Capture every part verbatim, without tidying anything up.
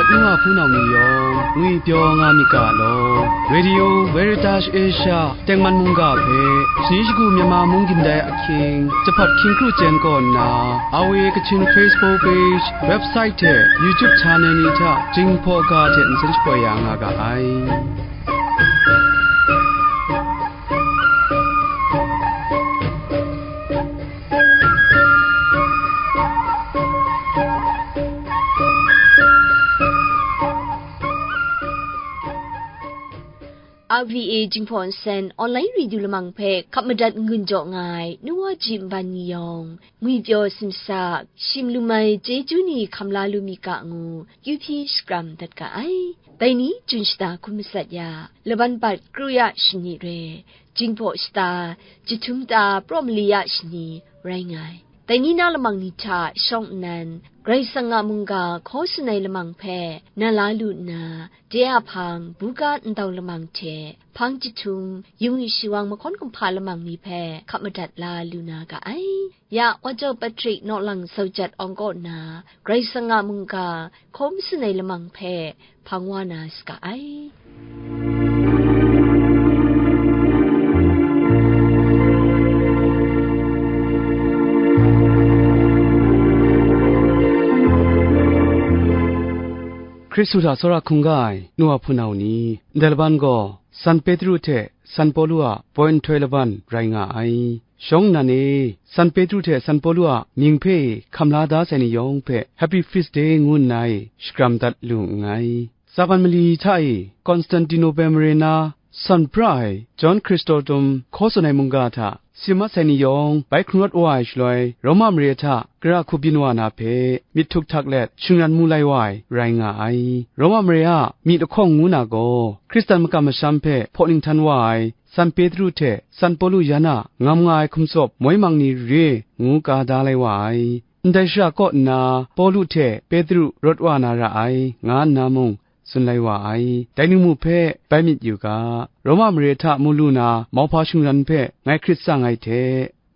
nu wa hpunau ni yawng ngwi pyaw nga myit ga law, Radio Veritas Asia tengman mungga hpe, shani shagu Myanmar mung gindai ahkying, jahpawt hkying kru chyen kaw nna, R V A Kachin Facebook page, website hte YouTube channel ni hta Jinghpaw ga hte nsen shapoi ya nga ga ai. R V A Jinghpaw Nsen online radio lamang hpe hkap madat n-gun jaw nga ai nu wa ji nban ni yawng, ngwi pyaw simsa, shim lum ai chyeju ni hkam la lu mi ga ngu, kyu hpyi shakram dat ga ai. Dai ni jun shada hkum matsat ya, laban bat kru ya shani re, Jinghpaw shata, jahtum ta praw mali ya shani rai nga ai. Dai ni na lamang ni hta shawng nnan, Karai Kasang a mungga hkaw tsun ai lamang hpe na la lu nna, de a hpang, buga ndau lamang hte hpang jahtum, yung yu shi wang mahkawn kumhpa lamang ni hpe hkap madat la lu na ga ai. Ya, Wa Jau Patrick Nawlang Saujat Awng kaw na Karai Kasang a mungga hkaw matsun ai lamang hpe hpang wa na saga ai. Hkristu hta tsawra hkungga ai nu wa hpunau ni, ndai laban gaw San Petru hte San Pawlu a bawi nhtoi laban rai nga ai. Shawng nnan e, San Petru hte San Pawlu a mying hpe hkam la da sai ni yawng hpe Happy Feast Day ngu nna e shakram dat lu nngai. Tsaban mali hta e Konstantinople mare na san pra ai John Chrysostom hkaw tsun ai mungga hta si mat sai ni yawng bai hkrung rawt wa ai shaloi, Roma mare hta gara hku byin wa na hpe myit htuk htak let shingran mu lai wa ai rai nga ai. Roma mare a myi lahkawng ngu na gaw, Hkristan makam masham hpe hpaw ninghtan wa ai San Petru hte San Pawlu yan a ngam nga ai hkum tsawp moi mang ni re ngu ka da lai wa ai. Ndai shara kaw nna Pawlu hte Petru rawt wa na ra ai, nga nna mung tsun lai wa ai. Dai ningmu hpe bai myit yu ga, Roma mare hta mu lu na mauhpa shingran hpe ngai hkrit tsang ai hte,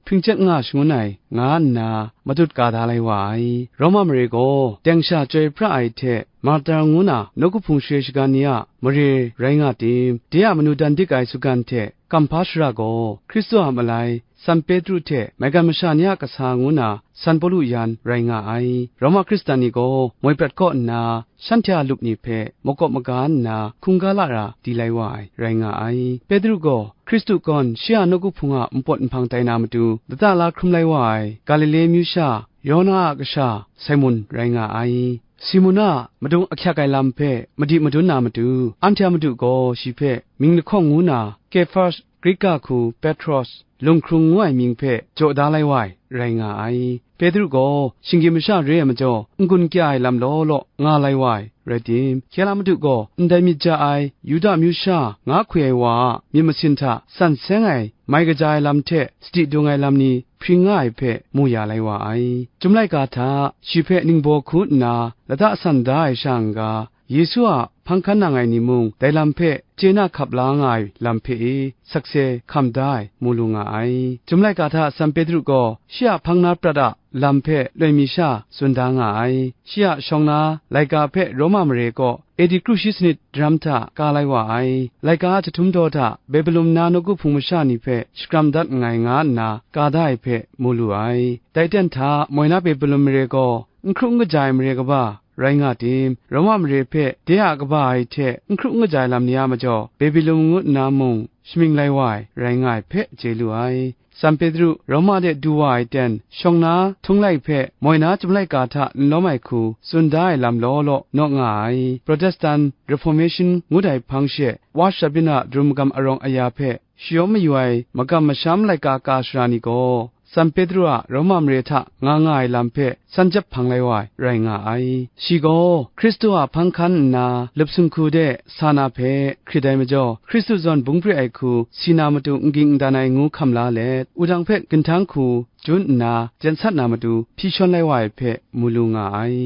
hpring chyet nga shangun ai, nga nna matut ka da lai wa ai. Roma mare gaw teng sha chyoi pra ai hte martar ngu na nawku hpung share shagan ni a mare rai nga tim, de a manu dan dik ai sugan hte kamhpa shara gaw Hkristu a malai San Petru hte maigan masha ni a kasa ngu na San Pawlu yan rai nga ai. Roma Hkristan ni gaw moi prat kaw nna, shanhte a lup ni hpe makawp maga nna hkungga lara di lai wa ai rai nga ai. Petru gaw Hkristu gawn shi a nawku hpung a npawt nhpang tai na matu lata la hkrum lai wa ai Galile amyu sha Yona a kasha Simon rai nga ai. Simon a madung ahkyak ai lam hpe madi madun na matu, anhte a madu gaw shi hpe mying lahkawng ngu na Kefas, Grika hku Petros, lunghkrung ngu ai mying hpe jaw da lai wa ai rai nga ai. Petru gaw shinggyim masha re ai majaw, n-gun kya ai lam law law nga lai wa ai rai tim, hkye la Madu gaw ndai myit ja ai Yuda amyu sha nga hkwi ai wa a myit masin hta san seng ai mai kaja ai lam hte sadi dung ai lam ni hpring nga ai hpe mu ya lai wa ai. Chyum laika hta shi hpe ningbaw hku nna lata san da ai sha n-ga, Yesu a hpang hkan nang ai ni mung dai lam hpe chye na hkap la nga ai lam hpe e sakse hkam da ai mu lu nga ai. Chyum laika hta San Petru gaw shi a hpang na prat a lam hpe loi mi sha tsun da nga ai. Shi a shawng na laika hpe Roma mare kaw A D kru shi sanit daram hta ka lai wa ai. Laika a jahtum daw hta Babelun na nawku hpung masha ni hpe shakram dat nngai nga nna ka da ai hpe mu lu ai. Dai ten hta moi na Babelun mare gaw n hkru n kaja ai mare kaba rai nga tim, Roma mare hpe de a kaba ai hte n hkru n kaja ai lam ni a majaw, Babelun ngu nna mung shamying lai wa ai rai nga ai hpe chye lu ai. San Petru Roma de du wa ai ten, shawng na htung lai hpe moi na chyum laika hta n lawm ai hku tsun da ai lam law law naw nga ai. Protestant Reformation ngut ai hpang she, Wa Shabina darum magam arawng aya hpe shayawm mayu ai magam masham laika ka sara ni gaw, San Petru a Roma mare hta nga nga ai lam hpe san jep hpang lai wa ai rai nga ai. Shi gaw Hkristu a hpang hkan nna lup sung hku de sa na hpe hkrit ai majaw, Hkristu zawn bung pre ai hku si na matu n ging n dan ai ngu hkam la let, wudang hpe ginhtang hku jun nna jen sat na matu hpyi shawn lai wa ai hpe mu lu nga ai.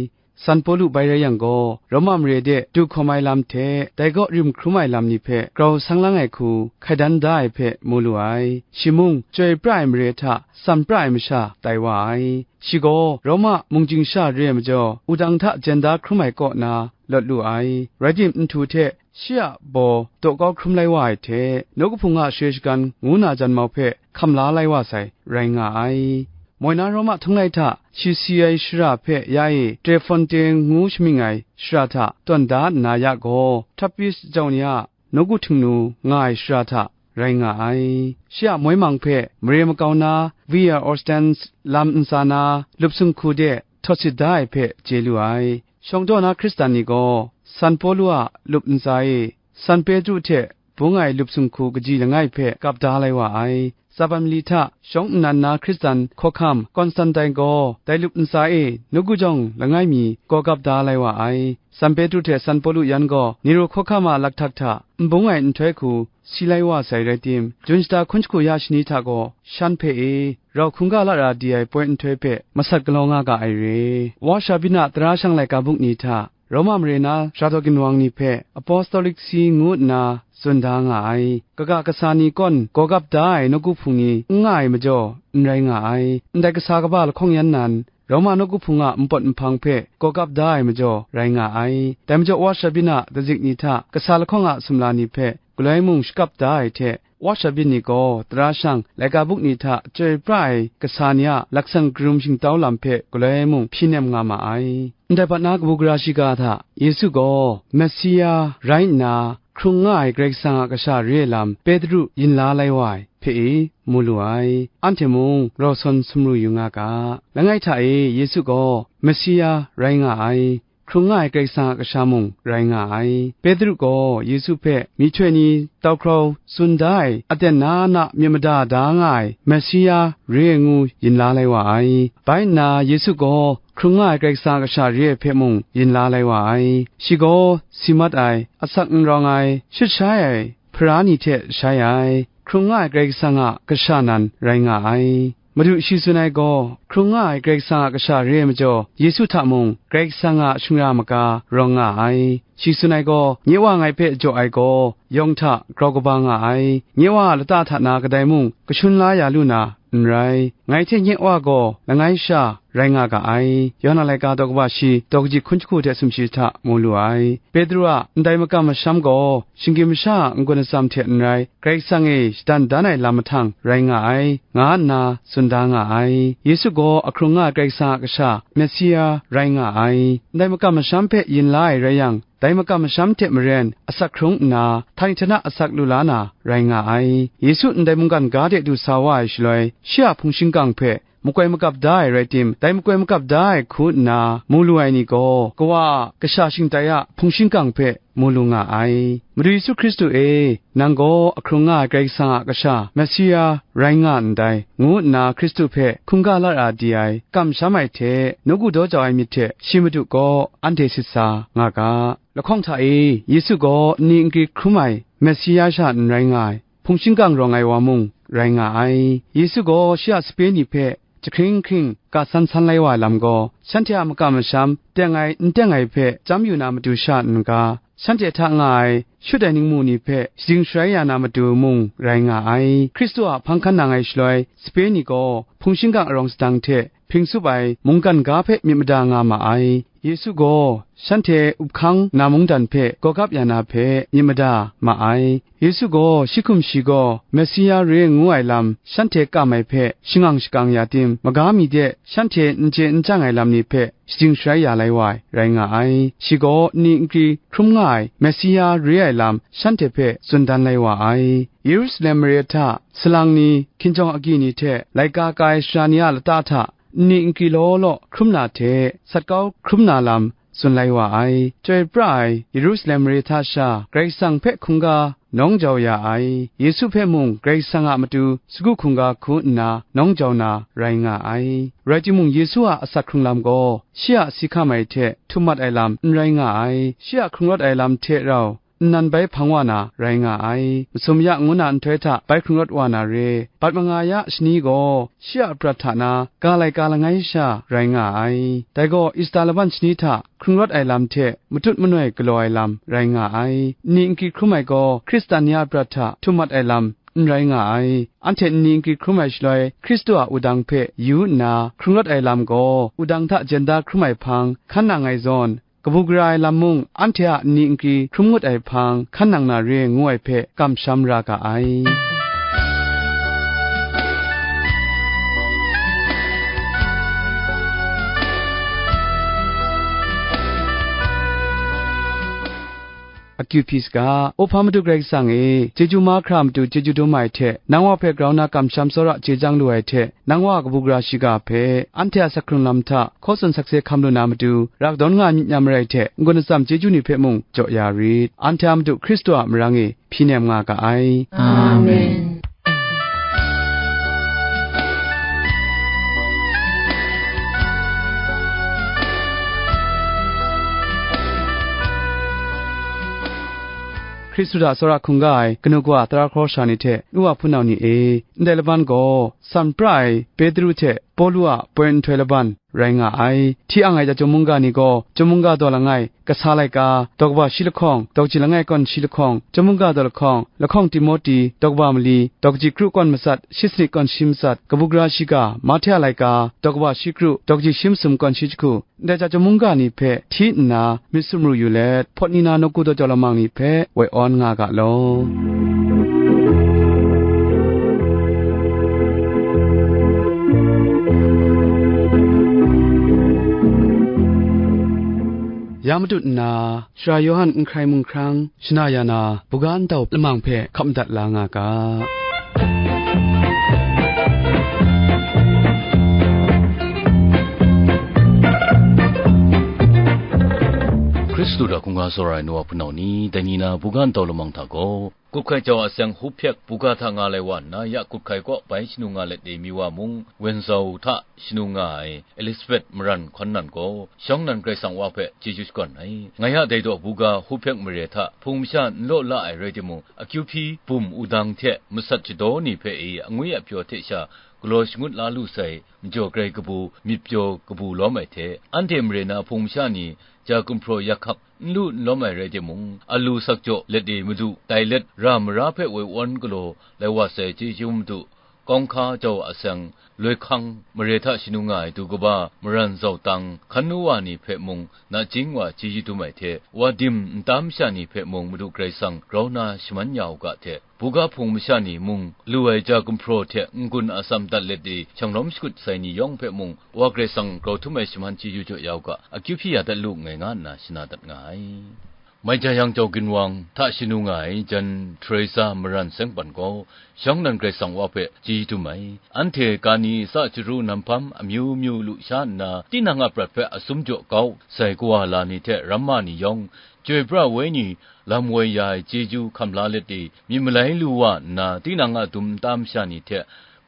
San Pawlu bai rai yang gaw, Roma mare de du hkawm ai lam hte dai kaw rim hkrum ai lam ni hpe grau sang lang ai hku hkai dan da ai hpe mu lu ai. Shi mung, chyoi pra ai mare hta tsan pra ai masha tai wa ai. Shi gaw Roma mung chying sha re ai majaw, wudang hta jen da hkrum ai kaw na lawt lu ai. Rai tim, nhtu hte shi a baw daw kau hkrum lai wa ai hte, nawku hpung a share shagan ngu na jan mau hpe hkam la lai wa sai, rai nga ai. Moi na Roma htung lai hta shi si ai shara hpe ya e Trefonte ngu shamying ai shara hta tawn da nna ya gaw, Trappist jau ni a nawku htingnu nga ai shara hta rai nga ai. Shi a moi mang hpe mare makau na Via Ostens lam ntsa na lup sung hku de htawt sit da ai hpe chye lu ai. Shawng daw na Hkristan ni gaw San Pawlu a lup ntsa e San Petru hte bung ai lup sung hku kaji langai hpe gap da lai wa ai. Tsaban mali hta shawng nnan na Hkristan hkawhkam Konstantai gaw dai lup ntsa e nawku jawng langai mi gaw gap da lai wa ai. San Petru hte San Pawlu yan gaw Nero hkawhkam a lakhtak hta n bung ai nhtoi hku si lai wa sai rai tim, Jun shata hkun jahku ya shani hta gaw shan hpe e rau hkungga lara di ai poi nhtoi hpe masat galaw nga ga ai re. Wa shabyin a tara shang laika buk ni hta, Roma mare na Sara Daw Ginwang ni hpe Apostolic Si ngu nna tsun da nga ai. Kaga kasa ni kawn gaw gap da ai nawku hpung ni n nga ai majaw, n rai nga ai. Ndai kasa kaba lahkawng yan nan, Roma nawku hpung a npawt nhpang hpe gaw gap da ai majaw, rai nga ai. Dai majaw, Wa shabyin a dazik ni hta kasa lahkawng a sumla ni hpe galoi mung shakap da ai hte, Wa shabyin ni gaw tara shang laika buk ni hta chyoi pra ai kasa ni a laksan karum shingtau lam hpe galoi mung hpyi nem nga ma ai. Ndai bat na kabu gara shiga hta, Yesu gaw Messia rai nna hkrung nga ai Karai Kasang a Kasha re ai lam Petru yin la lai wa ai hpe e mu lu ai. Anhte mung rau sawn sumru yu nga ga. Langai hta e Yesu gaw Messia rai nga ai, hkrung nga ai Karai Kasang a Kasha mung rai nga ai. Petru gaw Yesu hpe myihtoi ni tau hkrau tsun da ai aten na na myit mada da nga ai Messia re ai ngu yin la lai wa ai. Bai nna Yesu gaw hkrung nga ai Karai Kasang a Kasha re ai hpe mung yin la lai wa ai. Shi gaw si mat ai, asak n rawng ai, shut shai ai, hpara ni hte shai ai, hkrung nga ai Karai Kasang a Kasha nan rai nga ai. Madu shi tsun ai gaw, hkrung nga ai Karai Kasang a Kasha re ai majaw, Yesu hta mung Karai Kasang a shingra maga rawng nga ai. Shi tsun ai gaw, nye Wa ngai hpe jaw ai gaw, yawng hta grau kaba nga ai. Nye Wa a lata hta na kadai mung kashun la ya lu na n rai. Ngai hte nye Wa gaw langai sha rai nga ga ai. Yawhan a laika daw kaba shi, daw kaji hkun jahku hte sumshi hta mu lu ai. Petru a ndai makam masham gaw, shinggyim masha a n-gun atsam hte n rai, Karai Kasang e shadan dan ai lam mahtang rai nga ai, nga nna tsun da nga ai. Yesu gaw a hkrung nga ai Karai Kasang a Kasha, Messia, rai nga ai. Ndai makam masham hpe yin la ai rai yang, dai makam masham hte maren asak hkrung nna, htani htana asak lu la na rai nga ai. Yesu ndai mungkan ga de du sa wa ai shaloi, shi a hpung shingkang hpe makoi makap da ai rai tim, dai makoi makap da ai hku nna mu lu ai ni gaw, Kawa a kasha shingtai a hpung shingkang hpe mu lu nga ai. Madu Yesu Hkristu e, nang gaw a hkrung nga ai Karai Kasang a Kasha, Messia, rai nga ndai, ngu nna Hkristu hpe hkungga lara di ai, kamsham ai hte, nawku daw jau ai myit hte shi Madu gaw anhte sit sa nga ga. Lahkawng hta e, Yesu gaw nni nkri hkrum ai Messia sha n rai nga ai, hpung shingkang rawng ai wa mung rai nga ai. Yesu gaw shi a sape ni hpe jahkring hkring ga san san lai wa ai lam gaw, shanhte a makam masham teng ai n teng ai hpe chyam yu na matu sha n ga, shanhte hta nga ai shut ai ningmu ni hpe shading sharai ya na matu mung rai nga ai. Hkristu a hpang hkan nang ai shaloi, sape ni gaw hpung shingkang arawng sadang hte hpring tsup ai mungkan ga hpe myit mada nga ma ai. Yesu gaw shanhte up hkang na mungdan hpe gaw gap ya na hpe myit mada ma ai. Yesu gaw shi hkum shi gaw Messia re ngu ai lam shanhte kam ai hpe shangang shakang ya tim, maga mi de shanhte n chye n chyang ai lam ni hpe shading sharai ya lai wa ai rai nga ai. Shi gaw nni nkri hkrum nga ai Messia re ai lam shanhte hpe tsun dan lai wa ai. Yerusalem mare hta salang ni, hkinjawng agyi ni hte laika ka ai sara ni a lata hta nni nkri law law hkrum na hte, sat kau hkrum na lam tsun lai wa ai. Chyoi pra ai Yerusalem mare hta sha Karai Kasang hpe hkungga nawng jau ya ai, Yesu hpe mung Karai Kasang a matu sagu hkungga hku nna nawng jau na rai nga ai. Rai timung, Yesu a asak hkrung lam gaw shi a si hkam ai hte htum mat ai lam n rai nga ai. Shi a hkrung rawt ai lam hte rau nnan bai hpang wa na rai nga ai. Masum ya ngu na nhtoi hta bai hkrung rawt wa na re, bat manga ya shani gaw shi a prat hta na ga laika langai sha rai nga ai. Dai gaw Esta laban shani hta hkrung rawt ai lam hte matut manoi galaw ai lam rai nga ai. Nni nkri hkrum ai gaw Hkristan ni a prat hta htum mat ai lam n rai nga ai. Anhte nni nkri hkrum ai shaloi, Hkristu a wudang hpe yu nna hkrung rawt ai lam gaw, wudang hta jen da hkrum ai hpang hkan nang ai zawn, kabu gara ai lam mung, anhte a nni nkri hkrum ngut ai hpang hkan nang na re ngu ai hpe kamsham ra ga ai. Akyu hpyi saga, Upa Madu Karai Kasang e, chyeju mahkra matu chyeju dum ai hte, nang wa hpe grau na kamsham tsawra chye jang lu ai hte, nang wa a kabu gara shiga hpe, anhte a asak hkrung lam hta hkaw tsun sakse hkam lu na matu, ra kadawn nga ai myit ya marai hte, n-gun atsam chyeju ni hpe mung jaw ya rit. Anhte a Madu Hkristu a marang e hpyi nem nga ga ai. Amen. Hkristu hta tsawra hkungga ai kanu kawa tara hkraw sara ni hte, nu wa hpunau ni e, ndai laban gaw, san pra ai Petru hte Pawlu a poi nhtoi laban rai nga ai. Hti ang ai chyum mungga ni gaw, chyum mungga daw langai, kasa laika, daw kaba shi lahkawng, daw kaji langai kawn shi lahkawng, chyum mungga daw lahkawng, lahkawng Timote, daw kaba mali, daw kaji kru kawn matsat, shi sanit kawn shi matsat, kabu gara shiga, Mahte a laika, daw kaba shi kru, daw kaji shi masum kawn shi jahku, ndai chyum mungga ni hpe hti nna myit sumru yu let, hpawt ni na nawku daw jau lamang ni hpe woi awn nga ga law. Ya matut nna, Sara Yawhan n hkrai mungkrang shana ya na, buga ntau lamang hpe hkap madat la nga ga. Hkristu hta hkungga tsawra ai nu wa hpunau ni, dai ni na buga ntau lamang hta gaw, Kut hkai jau a seng Huphpyek buga hta nga lai wa nna, ya kut hkai kaw bai shanu nga let e mi wa mung, Wenzhou hta shanu nga ai Elizabeth Maran Hkawn Nan gaw, shawng nan Karai Kasang Wa hpe chyeju shakawn ai. Ngai a dai daw buga Huphpyek mare hta hpung masha n law la ai rai timung, akyu hpyi bum wudang hte masat shadaw ni hpe e angwi a pyaw hte sha galaw shangut la lu sai, majaw grai kabu, myit pyaw kabu lawm ai hte, anhte mare na hpung masha ni ja gumhpraw yak hkak n lu n lawm ai rai timung, alu sakjaw let e madu tai let ra mara hpe woi awn galaw lai wa sai chyeju madu, Kawng hka jau a seng, Loi hkang mare hta shanu nga ai du kaba, Maran Zau Tang, hkan nu wa ni hpe mung, nachying wa chyeju dum ai hte, wa dim nta masha ni hpe mung Madu Karai Kasang grau na shaman ya u ga hte, buga hpung masha ni mung, lu ai ja gumhpraw hte n-gun atsam dat let e shanglawm shakut sai ni yawng hpe mung, Wa Karai Kasang grau htum ai shaman chyeju jaw ya u ga, akyu hpyi ya dat lu nngai, nga nna shana dat nga ai. Mai Jayang Jau Ginwang hta shanu nga ai jan Teresa Maran Sengpan gaw, shawng nan Karai Kasang Wa hpe chyeju dum ai. Anhte kani tsa chyaru nam hpam amyu myu lu sha nna, tinang a prat hpe asum jaw kau sai kawa la ni hte ramma ni yawng, Chyoi pra woi ni lam woi ya ai chyeju hkam la let e, myit malai lu wa nna, tinang a dum nta masha ni hte,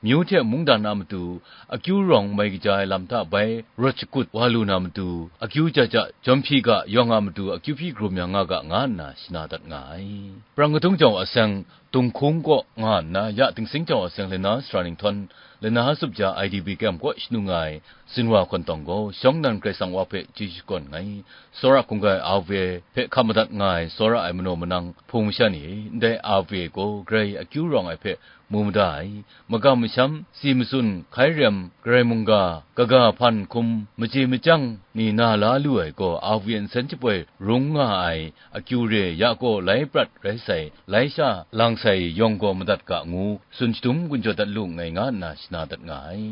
myu hte mungdan a matu, akyu rawng mai kaja ai lam hta bai rawt shakut wa lu na matu, akyu ja ja jawm hpyi ga yawng a matu, akyu hpyi hkrum ya nga ga, nga nna shana dat nga ai. Prang kadung jau a seng, Dunghkung kaw nga nna, ya Dingsing jau a seng lana sara ninghtawn, lana sup ja I D P kem kaw shanu nga ai, Sinwa Hkawn Tawng gaw, shawng nan Karai Kasang Wa hpe chyeju shakawn nngai. Tsawra hkungga ai Ave hpe hkap madat nga ai, tsawra ai manaw manang hpung masha ni e, ndai Ave gaw grai akyu rawng ai hpe mu mada ai, magam masham, si matsun, hkai rem, garai mungga, kaga hpan hkum, machye machyang ni na la lu ai gaw, Ave nsen shapoi rung nga ai, akyu re ya gaw lai prat rai sai, lai sha lang sai yawng gaw madat ga ngu, tsun shadum gun jaw dat lu nngai, nga nna shana dat nga ai.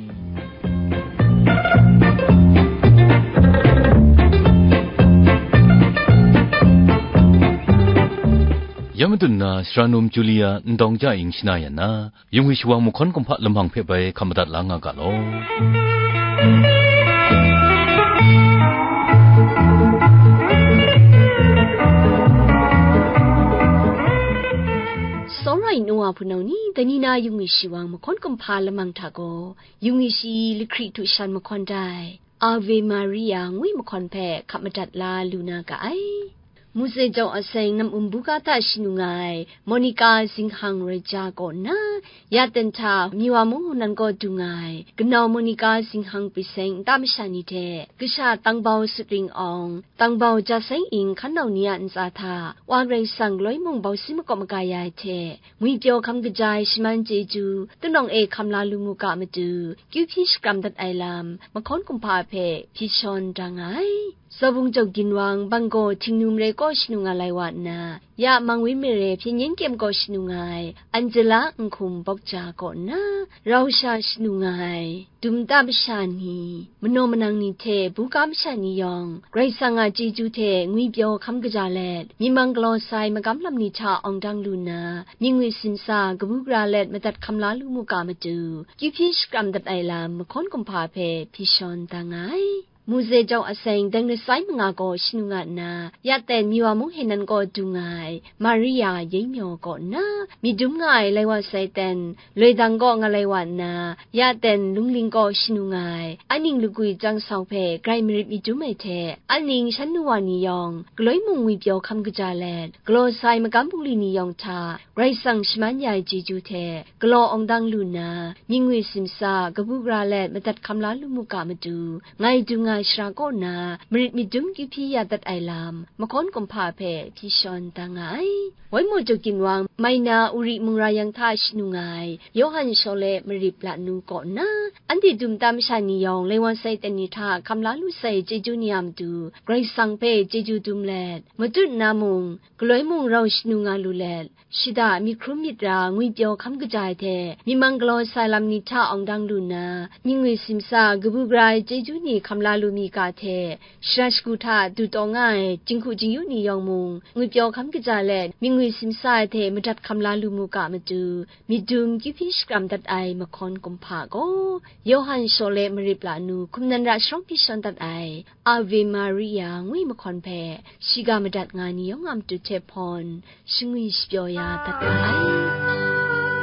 Ya madun na, Sara Num Julia n dawng ja ing shana yan na, Yung i shawang mahkawn kumhpa lamang hpe bai hkam madat la nga ga law. Sawrai nu wa hpunau ni, dai ni na yung i shawang mahkawn kumhpa lamang hta gaw, yung i shi lahkri htu shan mahkawn dai, Ave Maria ngwi mahkawn hpe hkap madat la lu na ga ai. Mose Jaw Aseng nam um buga hta shanu nga ai Monica Zinghang Roija kaw nna, ya ten hta Miwa mung nan kaw du nga ai kanau Monica Zinghang pyi seng nta masha ni hte, kasha tangbau sutring awng, tangbau ja seng ing hkan nau ni a ntsa hta, Wa Karai Kasang galoi mung bau si makawp maga ya ai hte, ngwipyaw hkam kaja ai shaman chyeju, tunawng e hkam la lu mu ga matu, kyu hpyi shakram dat ai lam, mahkawn kumhpa hpe hpyi shawn da nga ai. Zawbung Jaw Ginwang, Banggaw Htingnu Mare kaw shanu nga lai wa nna, ya Mangwi Mare Hpyen Yen Kyem kaw shanu nga ai Angela Nhkum Bawkja kaw nna, rau sha shanu nga ai dum nta masha ni, manaw manang ni hte buga masha ni yawng, Karai Kasang a chyeju hte ngwipyaw hkam kaja let, myi mang galaw sai magam lam ni hta awng dang lu nna, mying ngwi simsa kabu gara let madat hkam la lu mu ga matu, kyu hpyi shakram dat ai lam, mahkawn kumhpa hpe hpyi shawn da nga ai. Mose Jaw Aseng deng lasai manga gaw shanu nga nna, ya ten Miwa mung Henan kaw du nga ai Maria Yengmyaw kaw nna, myit dum nga ai lai wa sai ten, Loidang kaw nga lai wa nna, ya ten Lungling kaw shanu nga ai aning lagwi chyang sau hpe grai marit myit dum ai hte, aning shan nu wa ni yawng, galoi mung ngwipyaw hkam kaja let, galaw sai magam bungli ni yawng hta, Karai Kasang shaman ya ai chyeju hte, galaw awng dang lu nna, mying ngwi simsa, kabu gara let madat hkam la lu mu ga matu, ngai dung ai shara kaw na, marit myit dum kyu hpyi ya dat ai lam, mahkawn kumhpa hpe hpyi shawn da nga ai. Waimaw Jaw Ginwang, Maina Uri mung ra yang hta shanu nga ai, Yawhan Shawle Marip Lanu kaw nna, anhte dum nta masha ni yawng, laiwan sai ten ni hta hkam la lu sai chyeju ni a matu, Karai Kasang hpe chyeju dum let, matut nna mung, galoi mung rau shanu nga lu let, shada myit hkrum myit ra ngwipyaw hkam kaja ai hte, myi mang galaw sai lam ni hta awng dang lu nna, mying ngwi simsa kabu gara ai chyeju ni hkam la lu mi ga hte, shara shagu hta du taw nga ai jinghku jingyu ni yawng mung, ngwipyaw hkam kaja let, mying ngwi simsa ai hte madat hkam la lu mu ga matu, myit dum kyu hpyi shakram dat ai mahkawn kumhpa gaw, Yawhan Shawle Marip Lanu hkum nan ra sharawng hpyi shawn dat ai, Ave Maria ngwi mahkawn hpe, shiga madat nga ni yawng a matu hte hpawn, shangwi shapyaw ya dat nga ai.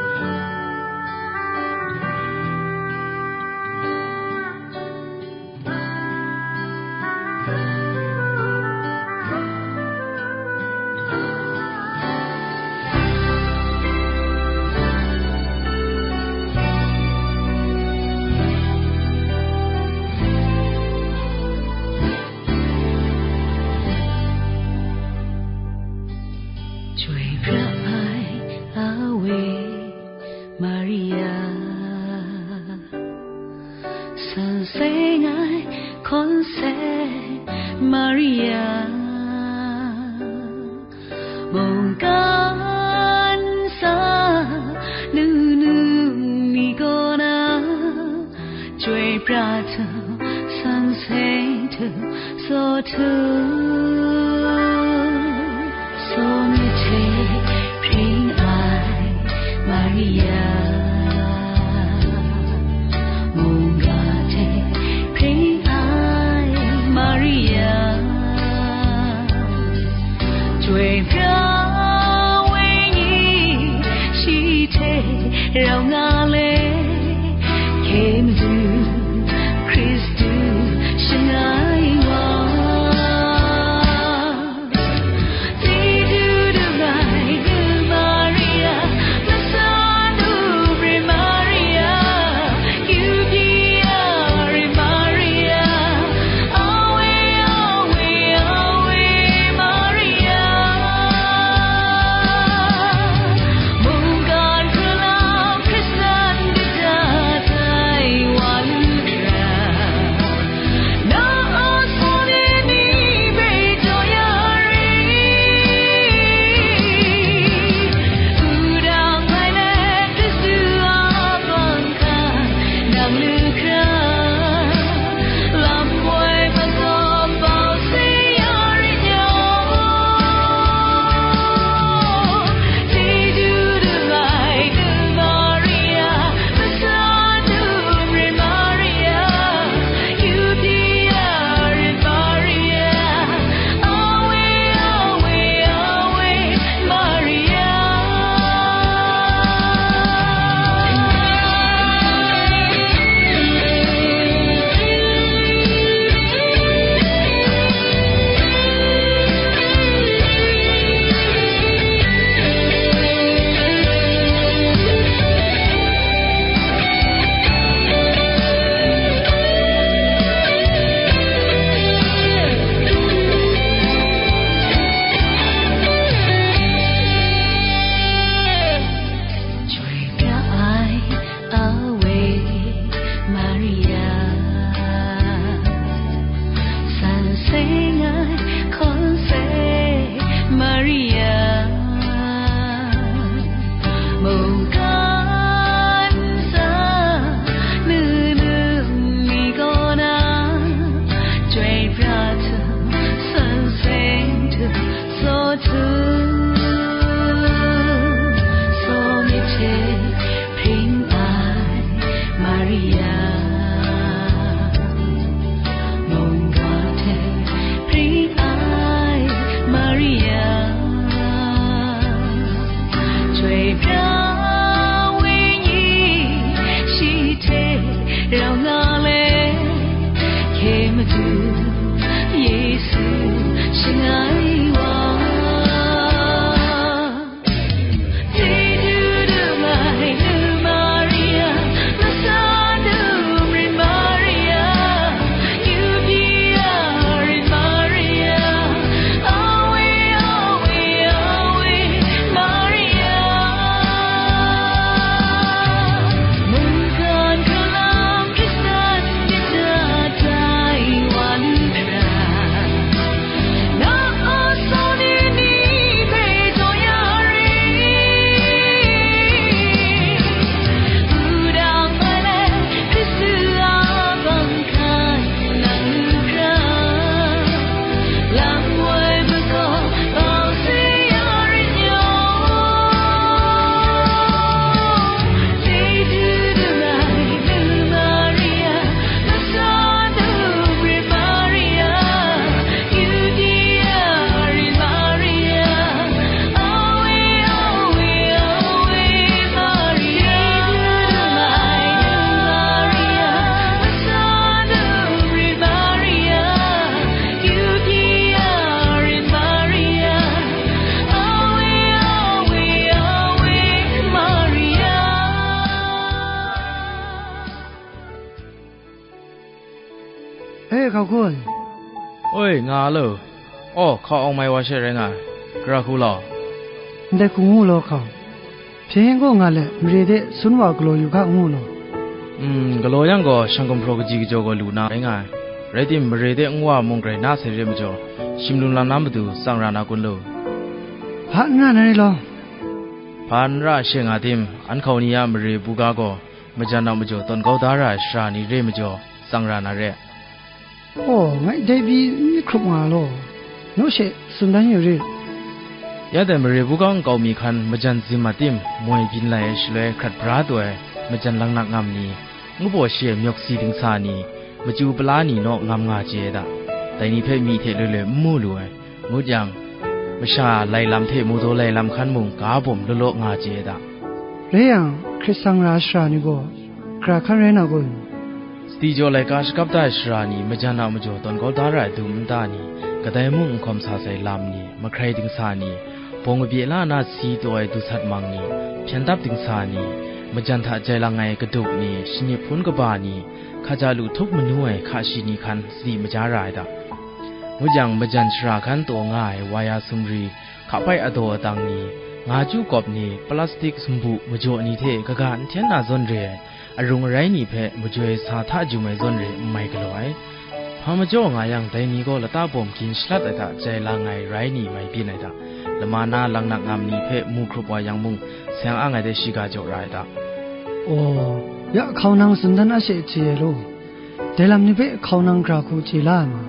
Chyoi pra ai, Awe Wenyi shi hte rau nga let, hkye Madu Yesu shangai wa. Chyeju dum ai nu Maria, matsan dum rin Maria, Yudia rin Maria, Awe, awe, awe, Maria. Mungkan hkralam hkrisan myit da tai wa lu hkra, na a sau ni ni hpe jaw ya rit. Wudang hpe let Hkristu a bang hkan nang lu hkra, lang woi makau bau si ya rit yaw. Chyeju dum ai nu Maria, matsan dum rin Maria, Yudia rin Maria, awe, awe, awe, Maria. Chyeju dum ai nu Maria, matsan dum rin Maria, Yudia rin Maria, awe, awe, awe, Maria. E, hkau hkun. Oi, nga lo. Aw, hkau awng mai wa she rai nga ai. Gara hku law. Ndai hku ngu law hkau. Hpyen gaw nga let, mare de sun wa galaw yu ga ngu law. Mm, galaw yang gaw, shang gumhpraw kaji kajaw gaw lu na rai nga ai. Rai tim, mare de n wa mung grai na sai re majaw, shim lum lam na matu tsang ra na kun lu? Hpa n ra na re law. Hpa n ra she nga tim, an hkau ni a mare buga gaw, majan a majaw tawn kau da ra ai sara ni re majaw, tsang ra na re. Aw, ngai dai pyi n myit hkrup nga law, naw she tsun dan yu rit. Ya dai mare buga nkau mi hkan majan zim a tim moi byin lai ai shaloi hkrat bra taw ai majan laknak ngam ni, ngu baw shi ai myawk si dingsa ni, machyu pala ni naw ngam nga chye ai da. Dai ni hpe myi hte loi loi n mu lu ai. Ngut yang, masha lai lam hte mawdaw lai lam hkan mung ga bawm law law nga chye ai da. Rai yang, hkrit sang ra ai sara ni gaw, gara hkan rai na kun? Sadi jaw laika shakap da ai sara ni, majan a majaw tawn kau da ra ai dum nta ni, kadai mung n hkawm sa sai lam ni, mahkrai dingsa ni, bawng abye la na si taw ai dusat mang ni, hpyen dap dingsa ni, majan hta jai lang ai kaduk ni, shanip hpun kaba ni, hkaja lu htup manu ai hka shi ni hkan sadi maja ra ai da. Ngut yang, majan shara hkan taw nga ai waya sumri, hka hpai adaw adang ni, nga chyu kawp ni, plastik sumbu majaw ni hte kaga n hten na zawn re ai, arung arai ni hpe majoi sa hta jum ai zawn re n mai galaw ai. Hpa majaw nga yang, dai ni gaw lata bawm gin shalat ai hta jai lang ai rai ni mai byin ai da. Lama na laknak ngam ni hpe mu hkrup wa yang mung, seng ang ai de shiga jaw ra ai da. Aw, ya hkau nang tsun dan a she hti ai law. Dai lam ni hpe hkau nang gara hku chye la ai ma?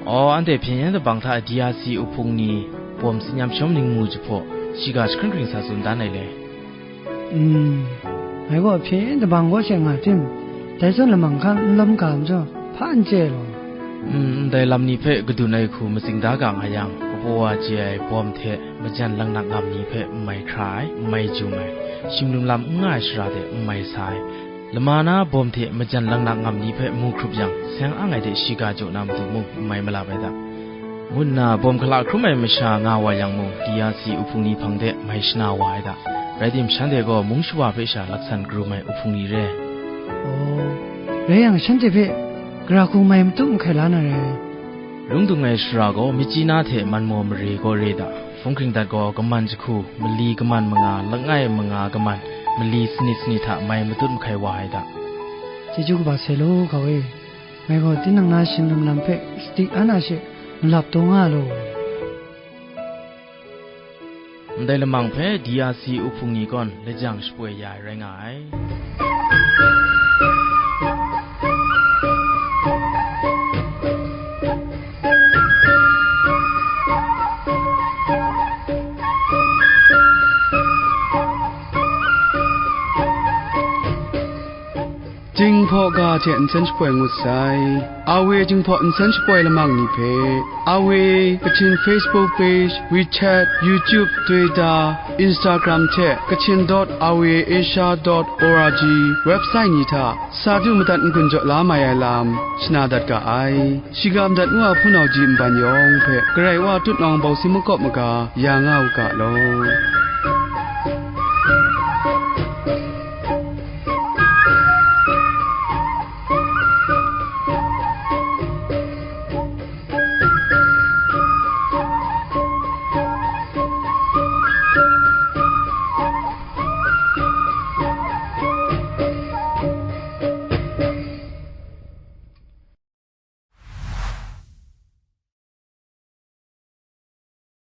Aw, anhte hpyen yen dabang hta D R C uhpung ni bawm tsin yam shawm ningmu jahpaw, shiga jahkring kring sa tsun dan ai le. Mm, ngai gaw hpyen yen dabang kaw she nga tim, dai zawn lamang hkan n lawm ga majaw, hpa n chye ai law. Mm, ndai lam ni hpe kadun ai hku matsing da ga nga yang, kabaw wa chye ai bawm hte majan laknak ngam ni hpe n mai hkra ai, n mai jum ai, shim lum lam n nga ai sara de n mai sa ai, lama na bawm hte majan laknak ngam ni hpe mu hkrup yang, seng ang ai de shiga jaw na matu mung n mai malap ai da, ngu nna bawm hkala hkrum ai masha nga wa yang mung, D R C uhpung ni hpang de mai shana wa ai da. Rai tim, shanhte gaw mung shawa hpe sha laksan karum ai uhpung ni re. Aw, rai yang, shanhte hpe gara hku mai matut mahkai la na rai. Lung dung ai sara gaw, Myitkyina hte Manmaw mare kaw re da. Hpung hkring dat gaw, kaman jahku, mali kaman manga, langai manga kaman, mali sanit sanit hta mai matut mahkai wa ai da. Chyeju kaba sai law, hkau e. Ngai gaw tinang na shim lum lam hpe sadi an a she malap taw nga law. Ndai lamang hpe D R C uhpung ni kawn lajang shapoi ya ai rai nga ai. Jinghpaw ga hte nsen shapoi ngut sai. Awe Jinghpaw nsen shapoi lamang ni hpe, Awe Kachin Facebook page, WeChat, YouTube, Twitter, Instagram hte Kachin dot awe asia dot org website ni hta sa du madat n-gun jaw la mai ai lam shana dat ga ai. Shiga madat ngu a hpunau ji nban yawng hpe Karai Wa tutnawng bawsi makawp maga ya nga u ga law.